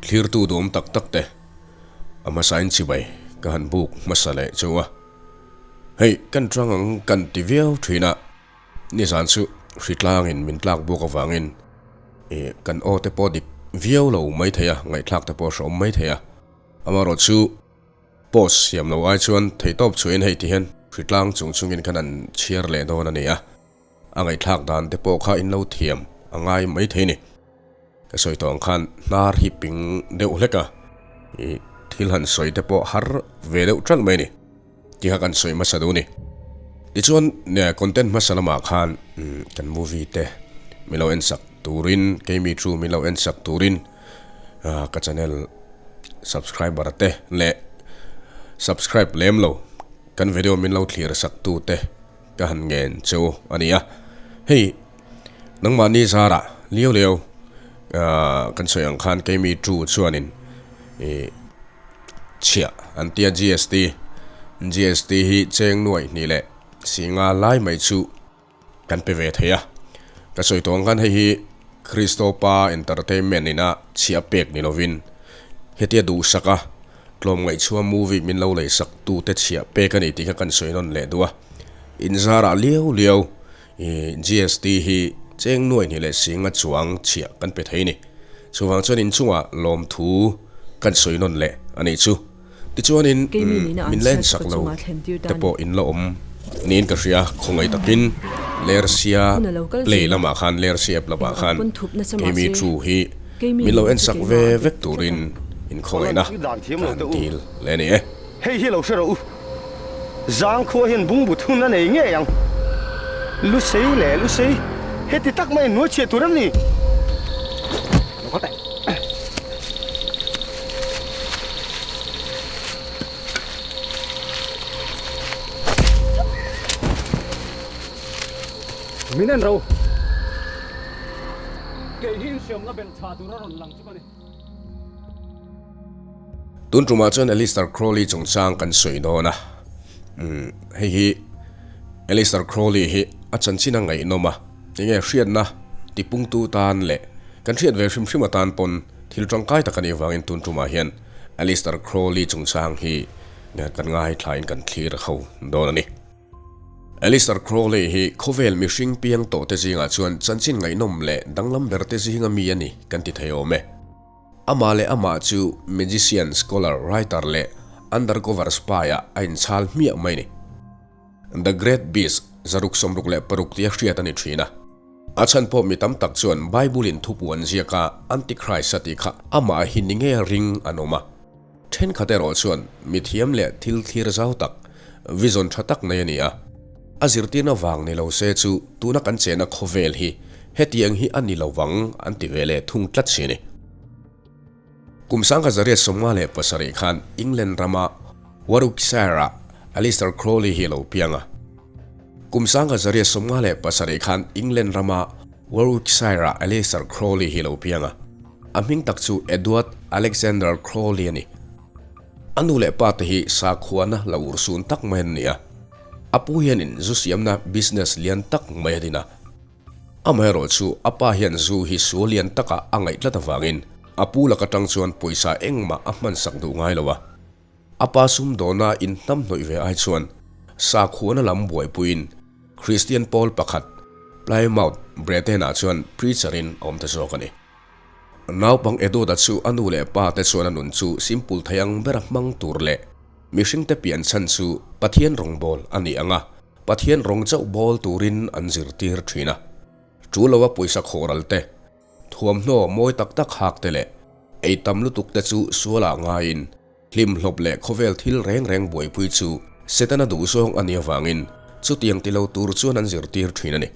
Thlirtu duhawm tak tak te a hmasain chibai ka han buk hmasa leh chu a. Hei kan tang ang kan ti viau thin a, nizan chu hritlangin min tlak bawk avangin ih kan aw te pawh dik viau lo mai thei a, ngaihthlak te pawh a hreawm mai thei a. Amaherawh chu post siam lo ai chuan theihtawp chhuahin hei ti hian hritlang chung chungin khan an chhiar leh dawn a ni a. A ngaihthlak dan te pawh kha in lo thiam a ngai mai thei ni. Ka sawi tawh ang khan hnar hi ping deuh hlek a, ih thil han sawi te pawh har ve deuh ṭalh mai ni tih kha kan sawi hmasa duh ni. Tichuan content hmasa lamah khan kan movie te min lo en sak turin keimi thu min lo en sak turin ka channel subscriber te leh subscribe lem lo kan video min lo thlir sak tu te Ka han ngen cheu a ni a, hei nangmahni zarah liau liau kan sawi ang khan keimi tu chuanin ih chhiah an tia GST, GST hi cheng nuaih hnih leh singa lai mai chu kan pe ve thei a, ka sawi tawh ang khan hei hi Christopa Entertainment ina chhiah pek ni lovin hetia duhsak a Tlawmngaihchhuah movie min lo lei sak tu te chhiah pek a ni tih kha kan sawi nawn leh duh a. Inzarah liau liau i GST hi cheng nuai hnih leh singa chuang chhiah kan pe thei ni. Chuvang chuan inchungah lawmthu kan sawi nawn leh a nih chu. Tichuanin min la ensak lo te pawh in la awm niin ka hria. Khawngaih takin Lersia Play lamah khan Lersia app lamah khan keimi thu hi Min lo ensak ve vek turin inkhawngaihna ka han dil leh a ni e. Hei hi lo hre rawh u, Zangkhua hian bungbut hun a nei ngei ang. Lusei leh Lusei, heti tak mai hnuai chhiah tur em ni? Min en ro. Kei hi inhriamna ben tha tur a rawn lang chu ka ni. Tun tumah chuan Aleister Crowley chungchang kan sawi dawn a. Umm hei hi Aleister Crowley hi a chanchin a ngaihnawm a, enge hriatna tipungtu tan leh kan hriat ve hrim hrim atan pawn thil tangkai tak a nih avangin tun tumah hian Aleister Crowley chungchang hi kan ngaithlain kan thlir ho dawn a ni. Aleister Crowley hi khawvel mihring piang tawhte zingah chuan chanchin ngaihnawm leh danglam berte zinga mi a ni kan ti thei awm e. Amah leh amah chu magician, scholar, writer leh undercover spy-ah a inchhal hmiah mai a ni. The Great Beast, 666 tia hriat a ni thin a. A chhan pawh mi tam tak chuan Bible-in thupuan ziaka Antichrist a tih kha amah hi ni nge ring an awm a. Thenkhat erawh chuan mithiam leh thil thlir zau tak, vision tha tak nei a ni a. A zirtirna vang ni lo se chu tuna kan chena khawvel hi hetiang hi a ni lo vang an ti ve leh thung tlat si a ni. Kum 1957 khan England rama Warwickshire-ah Aleister Crowley hi a lo piang a. Kum 1957 khan England rama Warwickshire-ah Aleister Crowley hi a lo piang a. A hming tak chu Edward Alexander Crowley a ni. A nu leh pa te hi sakhuana la urhsun tak mai an ni a. A pu hianin zu siamna business lian tak mai a din a. Amaherawh chu a pa hian zu hi sual lian takah a ngaih tlat avangin a pu lak atang chuan pawisa engmah a hmansak duh ngai lo a. A pa sumdawna inhnamhnawih ve ai chuan sakhuana lam buaipuiin Kristian pawl pakhat Plymouth Brethren-ah chuan preacher-in a awm ta zawk a ni. Naupang Edward-a chu a nu leh pa te chuan a nun chu simple thei ang bera hmang tur leh mihringte pian chhan chu Pathian rawngbâwl a ni ang a, Pathian rawng chauh bâwl turin an zirtir ṭhin a. Ṭul loa pawisa khawhral te, Thuamhnaw mawi tak tak hak te leh ei tam lutuk te chu sualah ngaiin hlimhlawp leh khawvel thil reng reng buaipui chu Setana duhzawng a nih avangin chutiang ti lo tur chuan an zirtir thin a ni.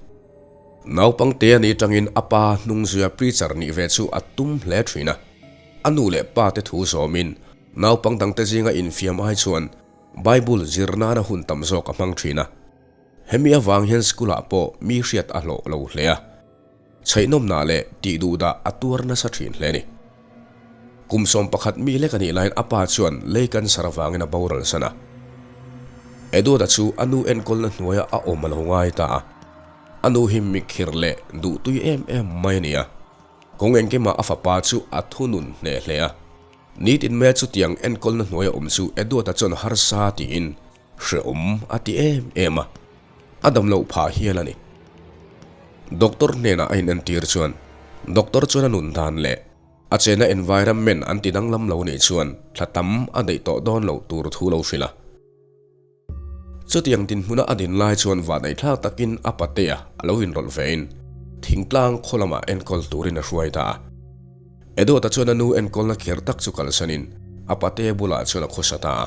Naupangte a nih tangin a pa hnungzuia preacher nih ve chu a tum hle thin a. A nu leh pa te thu zawmin naupang dangte zinga infiam ai chuan Bible zir nana hun tam zawk a hmang thin a. Hemi avang hian school-ah pawh mi hriat a hlawh lo hle a. Chheihnawmna leh tih duhdah a tuar nasa thin hle a ni. Kum 11 mi lek a nih laiin a pa chuan lei cancer avangin a boral san a. Edward-a chu a nu enkawlna hnuaiah a awm a lo ngai ta a. A nu hi mikhir leh duhtui em em mai a ni a. Kawng engkimah a fapa chu a thunun hneh hle a. Nitin maia chutiang enkawlna hnuaia awm chu Edward-a chuan harsa tiin hrehawm a ti em em a, a dam loh phah hial a ni. Doctor hnenah a inentir chuan doctor chuan a nun dan leh a chena environment an ti danglam lo nih chuan thla tam a daih tawh dawn loh tur thu lo hrilh a. Chutiang dinhmuna a din lai chuan vahneithlak takin a patea a lo inrawlh vein thingtlang khaw lamah enkawl turin a hruai ta a. Edward-a chuan a nu enkawlna kher tak chu kalsanin a patea bulah chuan a khawsa ta a.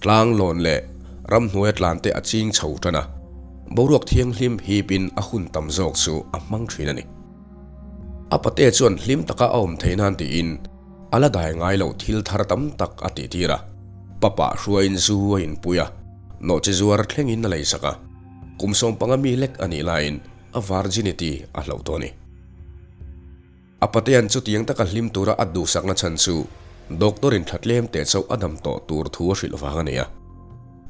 Tlang lawn leh ramhnuaia tlante a ching chho tan a, boruak thianghlim hipin a hun tam zawk chu a hmang thin a ni. A patea chuan hlim taka a awm theih nan tiin A la dai ngai lo thil thar tam tak a tih tir a, papa hruaiin zu a inpui a, nawhchi zuar thlengin a leisak a, kum 15 mi lek a nih laiin a virginity a hloh tawh a ni. A patea'n chutiang taka hlim tura a duhsakna chhan chu doctor-in thla tlem teh chauh a dam tawh tur thu a hrilh vang a ni a.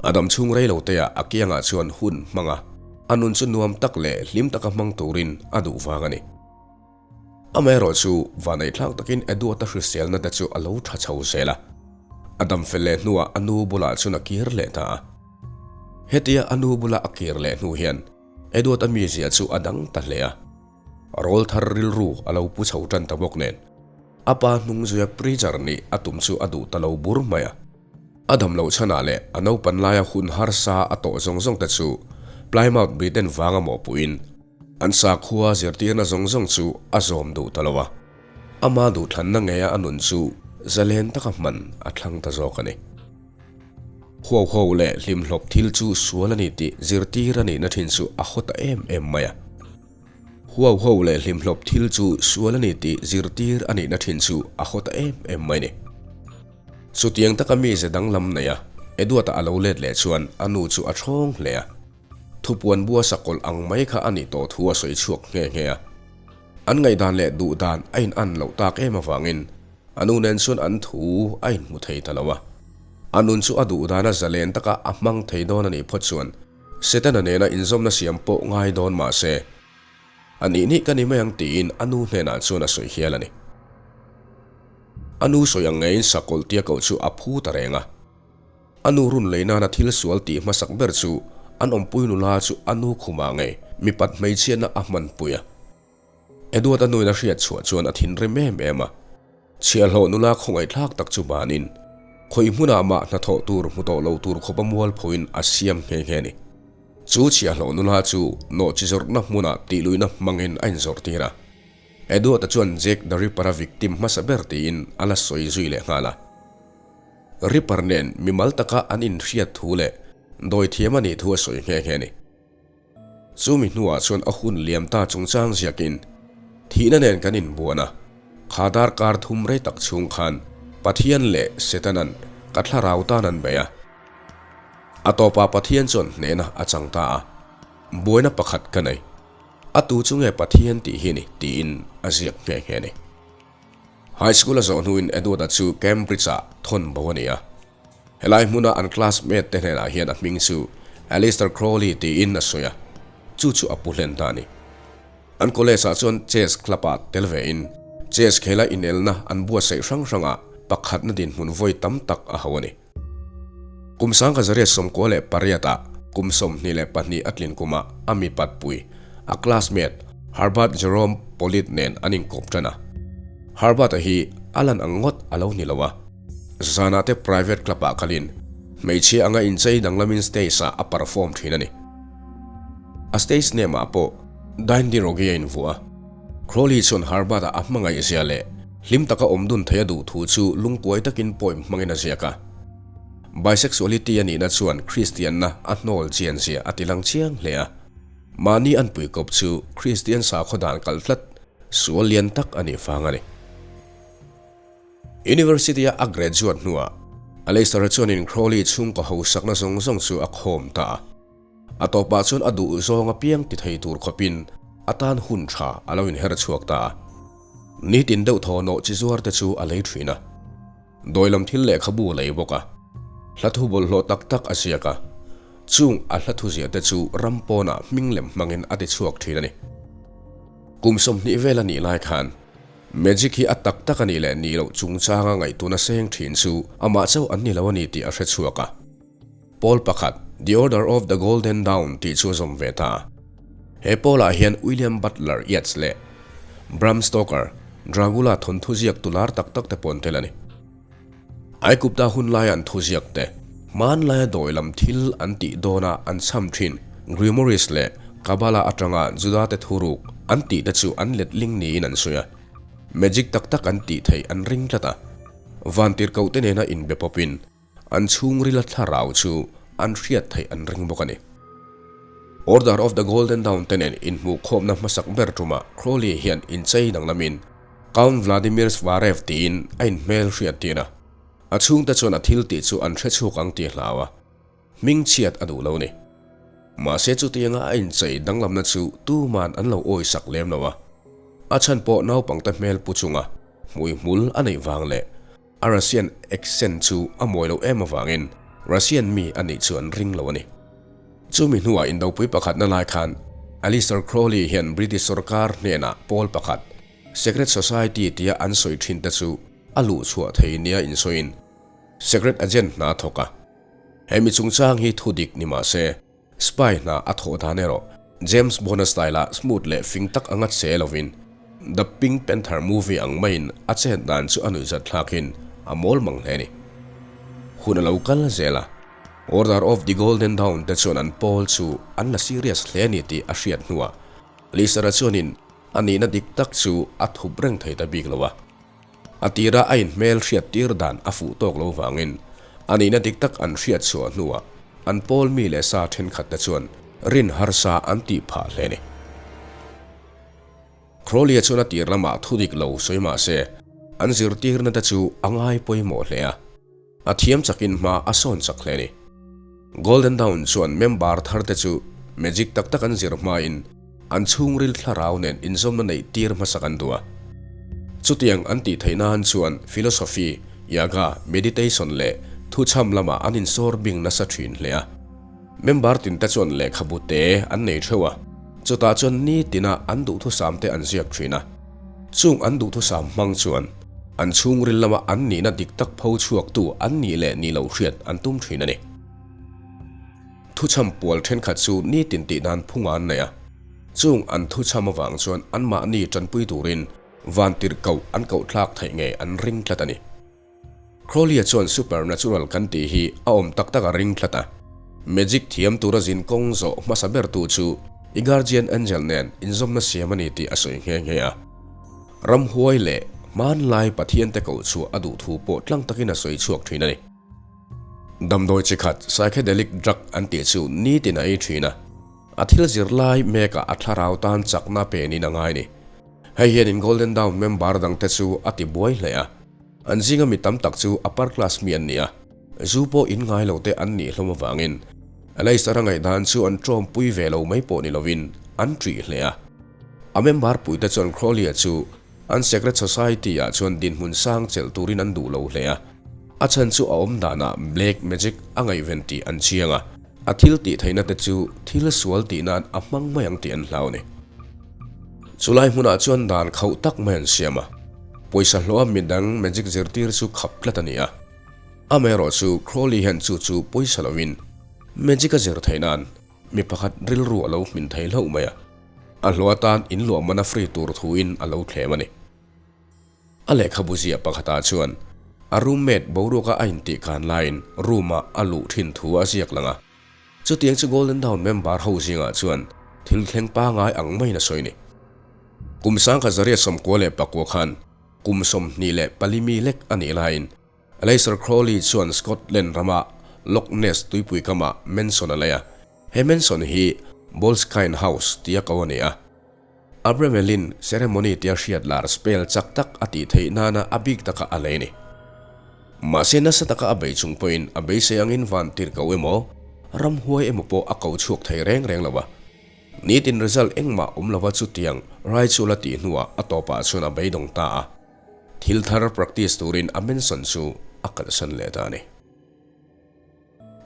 A dam chhung rei lo teah a kiangah chuan hun hmang a, a nun chu nuam tak leh hlim taka hmang turin a duh vang a ni. Amaherawh chu vaneihthlak takin Edward-a hriselna te chu a lo tha chho zel a. A dam fel leh hnuah a nu bulah chuan a kir leh ta a. Hetia a nu bula a kir leh hnu hian Edward-a mizia chu a dang ta hle a. Rawl thar rilru a lo pu chho tan ta bawk nen, a pa hnung zuia preacher nih a tum chu a duh ta lo bur mai a. A dam loh chhanah leh a naupan laia hun harsa a tawh zawng zawng te chu Plymouth Britain vanga mawhpuiin An sakhua zirtirna zawng zawng chu a zawm duh ta lo a, ama duhthlanna ngeia a nun chu zalen taka hman a thlang ta zawk a ni. Huauhau leh hlimhlawp thil chu sual a ni tih zirtir a nihna thin chu a haw ta em em mai a. Huauhau leh hlimhlawp thil chu sual a ni tih zirtir a nihna thin chu a haw ta em em mai a ni. Chutiang taka mize danglam neia Edward-a a lo let leh chuan a nu chu a thawng hle a. Thupuan bua sakawlh ang mai kha a nih tawh thu a sawi chhuak nghe nghe a. An ngaihdan leh duhdan a in an loh tak em avangin a nu nen chuan an thu a inhmu thei ta lo a. A nun chu a duhdana zalen taka a hmang thei dawn a nih phawt chuan Setana nena inzawmna siam pawh ngai dawn mah se, a nih nih ka ni mai ang tiin a nu hnenah chuan a sawi hial a ni. A nu sawi ang ngeiin sakawlh tia koh chu a phu ta reng a. A nu run lei nana thil sual tih hmasak ber chu an awmpui nula chu a nu khumah ngei mipat hmeichhiatna a hmanpui a. Edward a nuin a hriat chhuah chuan a thinrim em em a. Chhiahhlawh nula khawngaihthlak tak chu banin khawi hmunah mah hnathawh tur hmu tawh lo tur khawpa mualphoin a siam nghe nghe a ni. Chu chhiahhlawh nula chu nawhchi zawrhna hmunah tihluihna hmangin a inzawrhtir a. Edward-a chuan Jack the Ripper-a victim hmasa ber tiin a la sawi zui leh nghal a. Ripper nen mimal taka an inhriat thu leh dawithiam a nih thu a sawi nghe nghe a ni. Chumi hnuah chuan a hun liam ta chungchang ziakin thihna nen kan inbuan a, kha darkar thum rei tak chhung khan Pathian leh Setanan ka thlarau tan an bei a. A tawpah Pathian chuan hnehna a chang ta a, buaina pakhat ka nei. A tu chu nge Pathian tih hi ni tiin a ziak nghe nghe a ni. High School a zawh hnuin Edward-a chu Cambridge-ah thawn bo a ni a. Helai hmuna an classmate te hnenah hian a hming chu Aleister Crowley tiin a sawi a, chu chu a pu hlen ta a ni. An college-ah chuan chess club-ah tel vein chess khela inelna an buatsaih hrang hrangah pakhatna dinhmun vawi tam tak a hau a ni. Kum 1998-ah kum 22 a tlin kumah a mipatpui, a classmate Herbert Jerome Pollitt nen an inkawp tan a. Herbert-a hi a lan ang ngawt a lo ni lo a, zanah te private club-ah kalin hmeichhia anga inchei danglamin stage-ah a perform thin a ni. A stage name-ah pawh Dindi Rogie a invuah a. Crowley chuan Herbert-a a hmangaih zia leh hlim taka awm dun thei a duh thu chu lungkuai takin poem hmangin a ziak a. Bisexuality a nihna chuan Kristianna a hnawl chian zia a ti lang chiang hle a. Mahni an puikawp chu Kristian sakhaw dan kal tlat sual lian tak a nih vang a ni. University-a a graduate hnuah Aleister-a chuanin Crowley chhungkaw hausakna zawng zawng chu a khawm ta a. A tawpah chuan a duh zawng apiang ti thei tur khawpin a tan hun tha a lo inher chhuak ta a. Nitin deuh thaw nawh chi zuar te chu a lei thin a. Dawi lam thil lehkhabu a lei bawk a. Hla thu bawlhhlawh tak tak a ziak a. Chung a hla thu ziah te chu ram pawnah hming lem hmangin a ti chhuak thin a ni. Kum 20 vel a nih lai khan. Magic hi a tak tak a nih leh nih loh chungchanga ngaihtuahna seng thin chu amah chauh an ni lo a ni tih a hre chhuak a. Pawl pakhat, The Order of the Golden Dawn tih chu a zawm ve ta. He pawlah hian William Butler Yeats leh Bram Stoker, Dracula thawnthu ziak tu lar tak tak te pawh an tel a ni. Aigupta hun laia an thuziak te, hmanlaia dawi lam thil an tih dawna an chham thin Grimoires leh Kabbalah atanga Judate thuruk an tih te chu an letling niin an sawi a. Magic tak tak an tih theih an ring tlat a. Vantirhkoh te nena inbe pawpin an chhungrila thlarau chu an hriat theih an ring bawk a ni. Order of the Golden Dawn te nen inhmuhkhawmna hmasak ber tumah Crowley hian inchei danglamin Count Vladimir Zvarev tiin a inhmel hriat tir a, a chhungte chuan a thil tih chu an hre chhuak ang tih a hlau a, hming chhiat a duh lo ni. Mahse chutianga a inchei danglamna chu tuman an lo awisak lem lo a, a chhan pawh naupangte hmel pu chunga hmuihmul a neih vang leh a Russian accent chu a mawi loh em avangin Russian mi a nih chu an ring lo a ni. Chumi hnuah indopui pakhatna lai khan Aleister Crowley hian British sorkar hnenah pawl pakhat, Secret Society tia an sawi thin te chu a luh chhuah thei nia insawiin Secret Agent hna a thawk a. Hemi chungchang hi thu dik ni mah se, spy hna a thawh dan erawh James Bond-a style-a smooth leh fing tak anga che lovin The Pink Panther movie ang maiin a chet dan chu a nuihzat thlakin a mawl mang hle a ni. Hun a lo kal zel a, Order of the Golden Dawn te chuan an pawl chu an la serious hle a ni tih a hriat hnuah Lisa-ra chuanin A nihna dik tak chu a thup reng thei ta bik lo a. A tira a inhmel hriat tir dan a fuh tawk lo vangin a nihna dik tak an hriat chhuah hnuah an pawl mi leh sa thenkhat te chuan rin harsa an tih phah hle a ni. Crowley-a chuan a tir lamah thu dik lo sawi mah se an zirtirna te chu a ngai pawimawh hle a. A thiam chakin hma a sawn chak hle a ni. Golden Dawn chuan member thar te chu magic tak tak an zir hmain an chhungril thlarau nen inzawmna neih tir hmasak an duh a. Chutiang an tih theih nan chuan philosophy, yoga, meditation leh thuchham lamah an insawr bing nasa thin hle a. Member tin te chuan lehkhabu te an nei theuh a, chutah chuan nitina an duhthusam te an ziak thin a. Chung an duhthusam hmang chuan an chhungril lama an nihna dik tak pho chhuaktu an nih leh nih loh hriat an tum thin a ni. Thuchham pual thenkhat chu nitin tih dan phunga an nei a, chung an thuchham avang chuan anmahni tanpui turin vantirh koh an koh thlak theih ngei an ring tlat a ni. Crowley-a chuan supernatural kan tih hi a awm tak tak a ring tlat a, magic thiam tura zin kawng zawh hmasa bertu chu i guardian angel nen inzawmna siam a ni tih a sawi nghe nghe a. Ramhuai leh hmanlai Pathiante koh chhuah a duh thu pawh tlang takin a sawi chhuak thin a ni. Damdawi chi khat psychedelic drug an tih chu nitin a ei thin a, a thil zir lai mekah a thlarau tan chakna penin a ngai a ni. Hei hianin Golden Dawn member dangte chu a ti buai hle a. An zinga mi tam tak chu upper class mi an ni a, zu pawh in ngai lo te an nih hlawm avangin Aleister a ngaihdan chu an tawmpui ve lo mai pawh ni lovin an ṭih hle a. A member puite chuan Crowley-a chu an secret society-ah chuan dinhmun sang chelh turin an duh lo hle a, a chhan chu a awm danah black magic a ngaihven tih an chiang a, a thil tih theihna te chu thil sual tih nan a hmang mai ang tih an hlau a ni. Chulai hmunah chuan dan khauh tak mai an siam a, pawisa hlawha midang magic zirtir chu khap tlat a ni a. Amaherawhchu Crowley hian chu chu pawisa lovin magic a zir theih nan mi pakhat rilru a lo hmin thei hlauh mai a, a hlawh atan inluah mana free tur thuin a lo thlem a ni. A lehkhabu ziah pakhatah chuan a roommate boruaka a intih khan laiin room-ah a luh thin thu a ziak lang a. Chutiang chu Golden Dawn member ho zingah chuan thil thleng pangai ang maiin a sawi ni. Kum sangkhat zaria 94 khan kum 24 mi lek a nih laiin Aleister Crowley chuan Scotland rama Loch Ness tuipui kamah mansion a lei a. He mansion hi Boleskine House tia ko a ni a. Abramelin ceremony tia hriat lar spell chak tak a tih theih nana a bik taka a lei ni. Mahse nasa taka a bei chung pawhin a beisei angin van tir ko emaw, ramhuai emaw pawh a ko chhuak thei reng reng lo a. Nitin result engmah awm lova chutiang raichul a tih hnuah a tawpah chuan a beidawng ta a. Thil thar practice turin a mansion chu a kalsan leh ta a ni.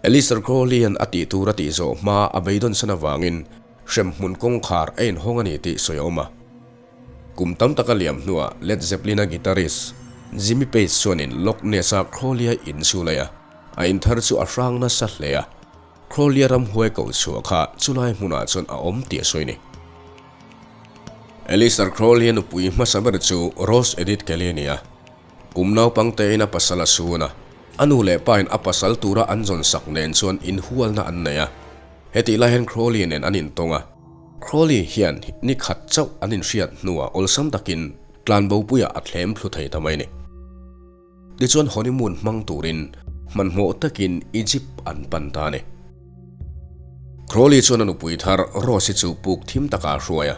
Alistair Crowley-a'n a tih tur a tih zawh hma a beidawn san avangin hremhmun kawngkhar a inhawng a ni tih sawi a awm a. Kum tam tak a liam hnuah Led Zeppelin-a guitarist Jimmy Page chuanin Loch Ness-a Crowley-a in chu lei a, a in thar chu a hrang nasa hle a. Crowley-a ramhuai ko chhuah kha chulai hmunah chuan a awm tih a sawi ni. Aleister Crowley-a nupui hmasa ber chu Rose Edith Kelly a ni a. Kum naupang tein a pasal a sun a, a nu leh pain a pasal tura an zawn sak nen chuan inhualna an nei a. Hetih lai hian Crowley nen an intawng a. Crowley hian ni khat chauh an inhriat hnuah awlsam takin tlanbopuiah a thlem thlu thei ta mai a ni. Tichuan honeymoon hmang turin hmanhmawh takin Egypt an pan ta a ni. Crowley chuan a nupui thar Rose-i chu puk thim takah a hruai a,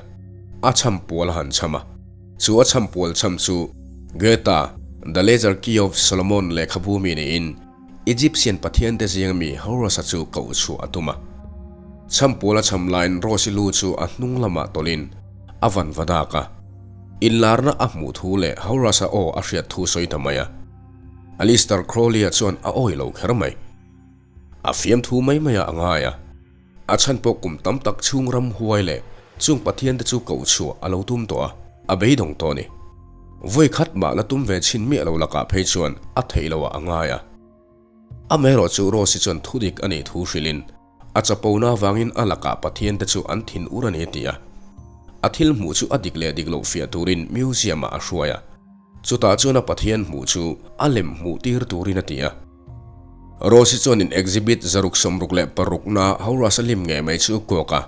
a chham pual a han chham a. Chu a chham pual chham chu Goethe, The Ledger Key of Solomon lehkhabu mi niin Egyptian pathiante zinga mi Horus-a chu koh chhuah a tum a. Chham pual a chham laiin Rose-i lu chu a hnung lamah tawlhin a van va dak a. Inlarna a hmuh thu leh Horus-a aw a hriat thu sawi ta mai a. Aleister Crowley-a chuan a awi lo kher mai. A fiamthu mai maiah a ngai a. A chhan pawh kum tam tak chhung ram huai leh chung pathiante chu koh chhuah a lo tum tawh a, a beidawng tawh a ni. Vawi khat mah la tum ve chhin miah lo lakah phei chuan a theih loh ah a ngai a. Amaherawh chu Rose-i chuan thudik a nih thu hrilhin a chapona avangin a lakah pathiante chu an thin ur a ni a ti a. A thil hmuh chu a dik leh dik loh fiah turin museum ah a hruai a. Chutah chuan a pathian hmuh chu a lem hmuh tir turin a ti a. Rose-i chuan in exhibit 666 na Horus-a lim ngei mai chu kuak a.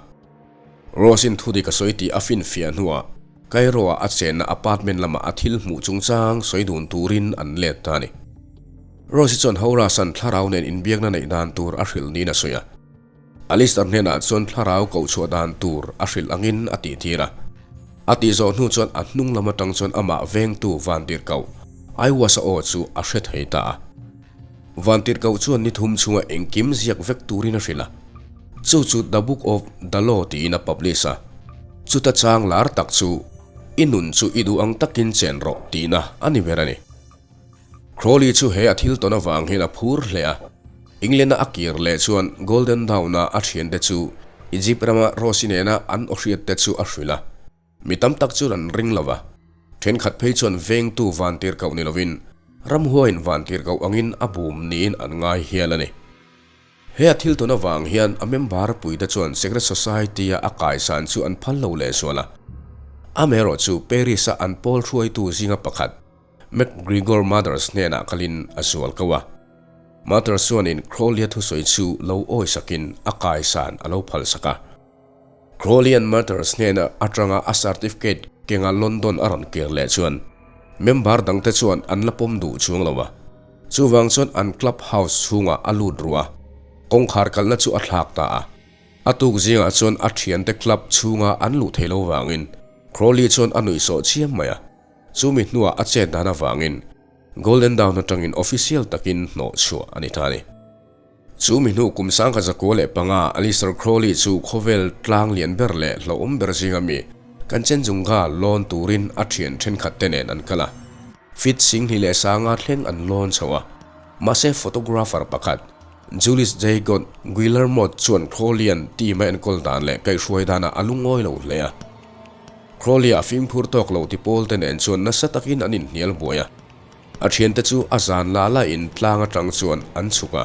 Rose-in thudik a sawi tih a finfiah hnuah Cairo-ah a chenna apartment lamah a thil hmuh chungchang sawi dun turin an let ta a ni. Rose-i chuan Horus-a'n thlarau nen inbiakna neih dan tur a hrilh niin a sawi a. Alistair hnenah chuan thlarau kohchhuah dan tur a hrilh angin a tihtir a. A tih zawh hnu chuan a hnung lam atang chuan amah vengtu Vantirhkoh Aiwasa aw chu a hre thei ta a. Vantirhkoh chuan ni thum chhunga engkim ziak vek turin a hrilh a. Chu chu The Book of the Law tiin a publish a. Chuta chang lar tak chu, I nun chu i duh ang takin chen rawh tihna a ni ber a ni. Crowley chu he a thil tawn avang hian a phur hle a. England-a a kir leh chuan Golden Dawn-a a thiante chu Egypt rama Rose-i nena an awhriatte chu a hrilh a. Mi tam tak chuan an ring lo va, thenkhat phei chuan vengtu vantirhkoh ni lovin ramhuaiin vantirhkoh angin a bum niin an ngai hial a ni. He a thil tawn avang hian a member puite chuan Secret Society-a a kaisan chu an phal lo lehzual a. Amaherawhchu Paris-a an pawl hruaitu zinga pakhat, McGregor Mathers hnenah kalin a zual ko a. Mathers chuanin Crowley-a thusawi chu lo awisakin a kaisan a lo phalsak a. Crowley-a'n Mathers hnena atanga a certificate kenga London a rawn kir leh chuan member dangte chuan an la pawm duh chuang lo a. Chuvang chuan an club house chhungah a lut ruh a, kawngkhar kalna chu a thlak ta a. A tuk zingah chuan a thiante club chhunga an luh theih lo vangin Crowley chuan a nuihsawh chiam mai a. Chumi hnuah a chet dan avangin Golden Dawn atangin official takin hnawh chhuah a ni ta a ni. Chumi hnu kum 1905 Aleister Crowley chu khawvel tlang lian ber leh hlauhawm ber zinga mi Kanchenjunga lawn turin a thian thenkhat te nen an kal a. Feet 25 thleng an lawn chho a. Mahse photographer pakhat Julius Jaygot Guillermot chuan Crowley-a'n team a enkawl dan leh kaihhruai danah a lungawi lo hle a. Crowley-a fimkhur tawk lo ti pawl te nen chuan nasa takin an inhnial buai a. A thiante chu a zan la la in tlang atang chuan an chhuk a.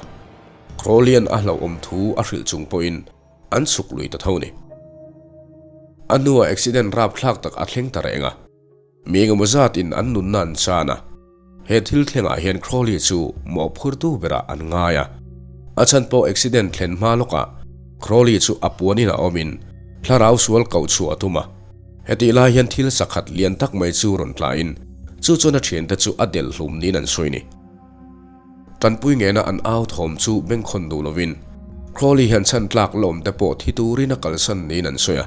Crowley-a'n a hlauhawm thu a hrilh chung pawhin an chhuk lui ta tho ni. A hnuah accident rapthlak tak a thleng ta reng a. Mi engemaw zat in an nunna an chan a. He thil thlengah hian Crowley chu mawhphurtu berah an ngai a. A chhan pawh accident thlen hma lawkah Crowley chu a puanin a awmin thlarau sual koh chhuah a tum a. Hetih lai hian thil sakhat lian tak mai chu rawn tlahin chu chuan a thiante chu a delh hlum niin an sawi ni. Tanpui ngena an au thawm chu bengkhawn duh lovin Crowley hian chhan tlak lawm te pawh thi turin a kalsan niin an sawi a.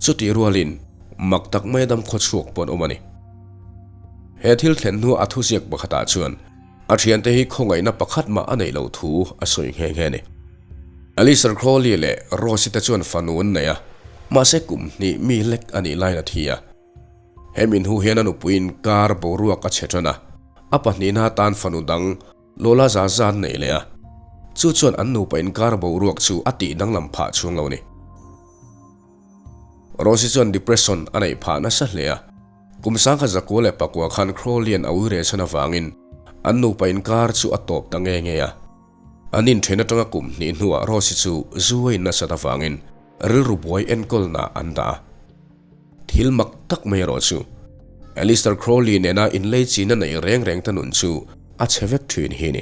Chutih rualin mak tak mai a dam khawchhuak pawh an awm a ni. He thil thlen hnuah a thuziak pakhatah chuan a thiante hi khawngaihna pakhat mah a neih loh thu a sawi nghe nghe a ni. Alistair Crowley leh Rose-i te chuan fanu an nei a, mahse kum hnih mi lek a nih laiin a thi a. He min hnu hian a nupuiin kar boruak a chhe tan a, a pahnihna atan fanu dang Lola Zaza an nei leh a, chu chuan an nupa inkar boruak chu a tih danglam phah chhung lo a ni. Rose-i chuan depression a neih phah nasa hle a. Kum 1909 khan Crowley-a'n a uire chhan avangin an nupa inkar chu a tawp ta nge nge a. An inthen atanga kum hnih hnuah Rose-i chu zu a in nasat avangin rilru buai enkawlna an dah a. Thil mak tak mai erawh chu Aleister Crowley nena inlei china neih reng reng ta nun chu a chhe vek thin hi ni.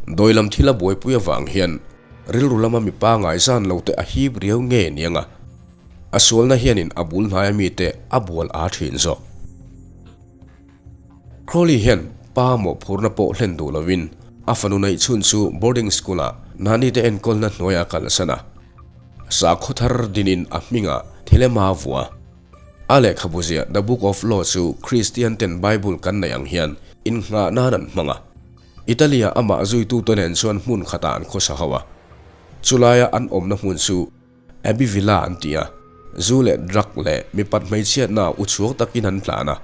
Dawilam thil a buaipui avang hian rilru lama mipa ngaihzan lo te a hip riau nge niang a, a sualna hianin a bul hnaia mite a bual aa thin zawk. Crowley hian pa mawhphurna pawh hlen duh lovin a fanu neih chhun chu boarding school-ah Nani te enkawlna hnuaiah a kalsan a, sakhaw thar dinin a hmingah Thelema vua. A lehkhabu ziah The Book of Law chu Kristian ten Bible kan neih ang hian innghah nan an hmang a. Italy-ah amah zuitute nen chuan hmun khatah an khawsa ho a. Chulaia an awmna hmun chu Abbey Villa an ti a, zu leh drug leh mipat hmeichhiatna uchuak takin an tlan a.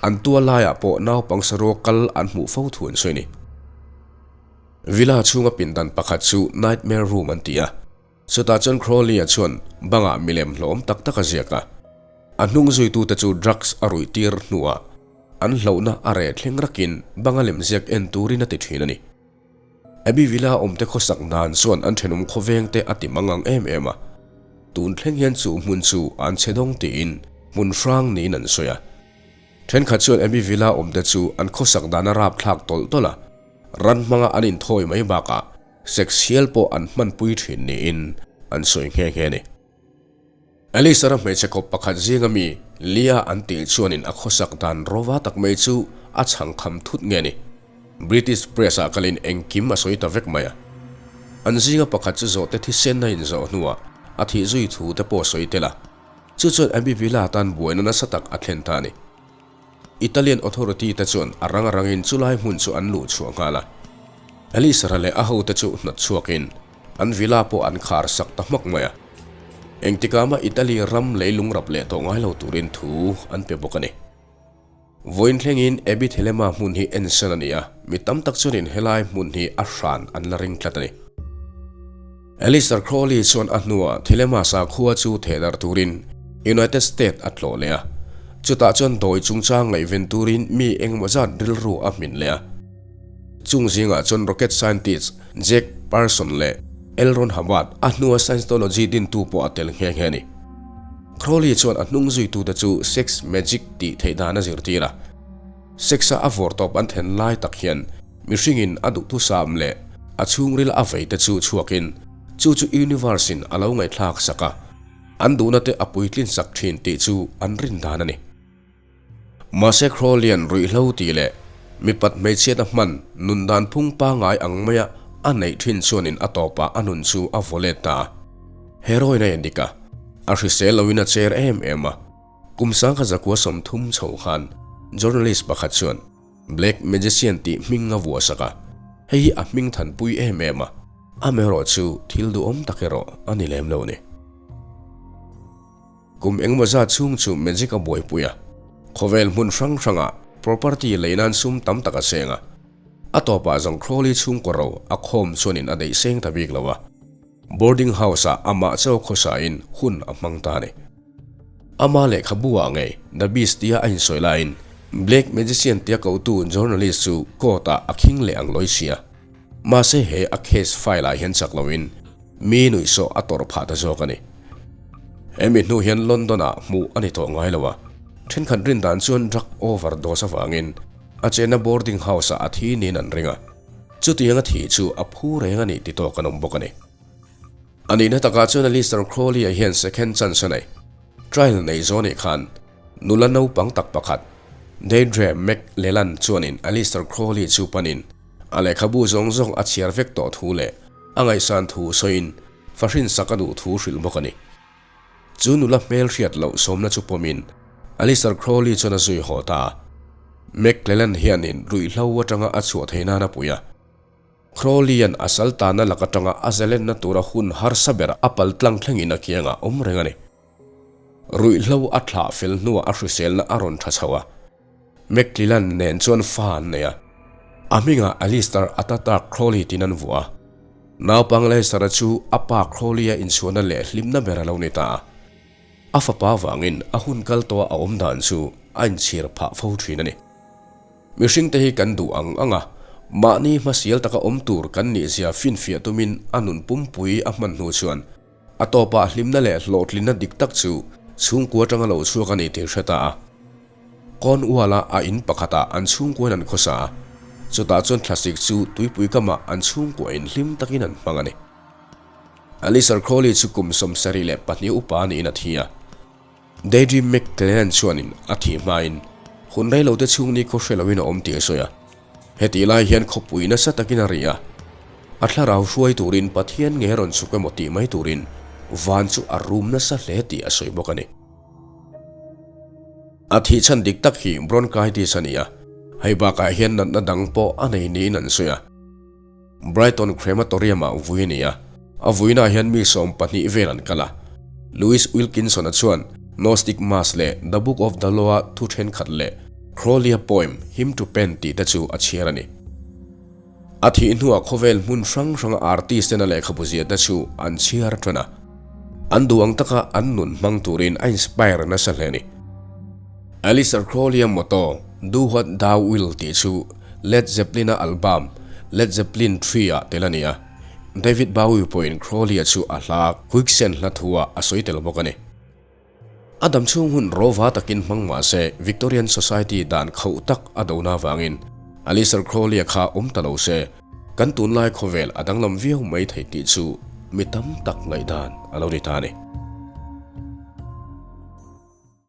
An tual laiah pawh naupang saruak kal an hmuh fo thu an sawi a ni. Villa chhunga pindan pakhat chu Nightmare Room an ti a. Chutah chuan Crowley-a chuan bangah milem hlawm tak tak a ziak a, a hnung zuitute chu drugs a ruih tir hnuah an hlauhna a reh thleng rakin banga lemziak en turin a ti thin a ni. Abbey Villa awmte khawsak dan chuan an thenawm khawvengte a ti mangang em em a, tun thleng hian chu hmun chu an chhe dawng tiin hmun hrang niin an sawi a. Thenkhat chuan Abbey Villa awmte chu an khawsak dan a rapthlak tawlh tawlh a, ran hmanga an inthawi mai bakah Sex hial pawh an hmanpui thin niin an sawi nghe nghe a ni. Alistair-a hmeichhe kawp pakhat zinga mi Leah an tih chuanin a khawsak dan rova tak mai chu a chhangkham thut nge ni. British Press-ah kalin engkim a sawi ta vek mai a. An zinga pakhat chu zawhte thisen a inzawh hnuah a thih zui thu te pawh sawi tel a. Chu chuan Abbey Villa tan buaina nasa tak a thlen ta a ni. Italian authority te chuan a rang rangin chulai hmun chu an luh chhuah nghal a. Elisara leh a hote chu hnawt chhuakin an villa pawh an khar sak ta hmak mai a. Engtikah mah Italy ram leilung rap leh tawh ngai lo turin thu an pe bawk a ni. Vawiin thlengin Abbey Thelema hmun hi ensan a ni a, mi tam tak chuanin helai hmun hi a hran an la ring tlat a ni. Aleister Crowley chuan a hnuah Thelema sakhua chu thehdarh turin United States a tlawh leh a, chutah chuan dawi chungchang ngaihven turin mi engemaw zat rilru a hmin leh a. Chung zingah chuan rocket scientist Jack Parson leh L. Ron Hubbard a hnua Scientology dintu pawh a tel nghe nghe a ni. Crowley chuan a hnung zuitute chu sex magic tih theih dan a zirtir a, sex-a a vawrtawp an then lai tak hian Mihringin a duhthusam leh a chhungril a vei te chu chhuakin chu chu universe in a lo ngaihthlak sak a, an duhna te a puitlin sak thin tih chu an rin dan a ni. Mahse Crowley-a'n ruihhlo tih leh mipat hmeichhiatna hman nun dan phung pangngai ang maia a neih thin chuanin a tawpah a nun chu a vaw let ta a. Heroin a endik a, a hrisel loin a cher em em a. Kum 1930 chho khan journalist pakhat chuan, Black Magician tih hming a vuah sak a, hei hi a hming thanpui em em a, amaherawh chu thil duhawm tak erawh a ni lem lo ni. Kum engemaw zat chhung chu magic a buaipui a, khawvel hmun hrang hrangah property lei nan sum tam tak a seng a, a tawpah zawng Crowley chhungkaw ro a khawm chuanin a deih seng ta bik lo a, boarding house-ah amah chaw khawsain hun a hmang ta a ni. Ama lehkhabu ah ngei The Beast tia a insawi laiin Black Magician tia kotu journalist chu court ah a khing leh ang lawi sia. Mahse he a case file ah hian chak loin mi nuihsawh a tawrh phah ta zawk a ni. Hemi hnu hian London ah hmuh a ni tawh ngai lo a, thenkhat rin dan chuan drug overdose avangin a chenna boarding house ah a thi niin an ring a, chutiang a thih chu a phu reng a ni ti tawk an awm bawk a ni. A nihna takah chuan Aleister Crowley-a hian second chance a nei. Trial nei zawh anih khan nula naupang tak pakhat, Deirdre McLellan chuanin Aleister Crowley chu panin a lehkhabu zawng zawng a chhiar vek tawh thu leh a ngaihsan thu sawiin fahrin sak a duh thu hrilh bawk a ni. Chu nula hmel hriat loh sawmna chu pawmin Aleister Crowley chuan a zui haw ta a. McLellan hianin ruihhlo atanga a chhuah theih nan a pui a. Crowley-a'n a sal tana lak atanga a zalenna tura hun harsa ber a pal tlang thlengin a kiangah awm reng a ni. Ruihhlo a thlah fel hnuah a hriselna a rawn tha chho a, McClellan nen chuan fa an nei a, a hmingah Aleister Ataturk Crowley tiin an vuah a. Naupang Aleister-a chu a pa Crowley-a inchhuahna leh hlimna ber a lo ni ta a. A fapa vangin a hun kal tawha a awm dan chu a inchhir phah fo thin a ni. Mihringte hi kan duh ang ang a, mahni hmasial taka awm tur kan nihzia finfiah tumin a nun pumpui a hman hnu chuan a tawpah hlimna leh hlawhtlinna dik tak chu chhungkua atanga lo chhuak a ni tih hre ta a. Cornwall-a a in pakhatah an chhungkuain an khawsa a, chutah chuan thlasik chu tuipui kamah an chhungkuain hlim takin an hmang a ni. Alistair Crowley chu kum 72 upa niin a thi a. Deirdre McClellan chuanin a thih hmain hun rei lote chhung ni khaw hre loin a awm tih a sawi a. Hetih lai hian khawpui nasa takin a ri a. A thlarau hruai turin Pathian nge rawn chhuk emaw tih mai turin van chu a rum nasa hle tih a sawi bawk a ni. A thih chhan dik tak hi bronchitis a ni a, hei bakah hian natna dang pawh a nei niin an sawi a. Brighton Crematorium-ah vui a ni a, a vuinaah hian mi 12 vel an kal a. Louis Wilkinson-a chuan Gnostic Mass leh The Book of the Law-a thu thenkhat leh Crowley-a poem Hymn to Pan tih te chu a chhiar a ni. A thih hnuah khawvel hmun hrang hranga artist-ten a lehkhabu ziahna chu an chhiar tan a, an duh ang taka an nun hmang turin a inspire nasa hle a ni. Aleister Crowley-a motto, Do What Thou Will tih chu Led Zeppelin-a album Led Zeppelin III-ah tel a ni a, David Bowie pawhin Crowley-a chu a hla Quicksand hla thu-ah a sawi tel bawk a ni. A dam chhung hun rawva takin hmang mah se Victorian Society dan khauh tak a dona avangin Aleister Crowley-a kha awm ta lo se, kan tunlai khawvel a danglam viau mai thei tih chu mi tam tak ngaihdan a lo ni ta a ni.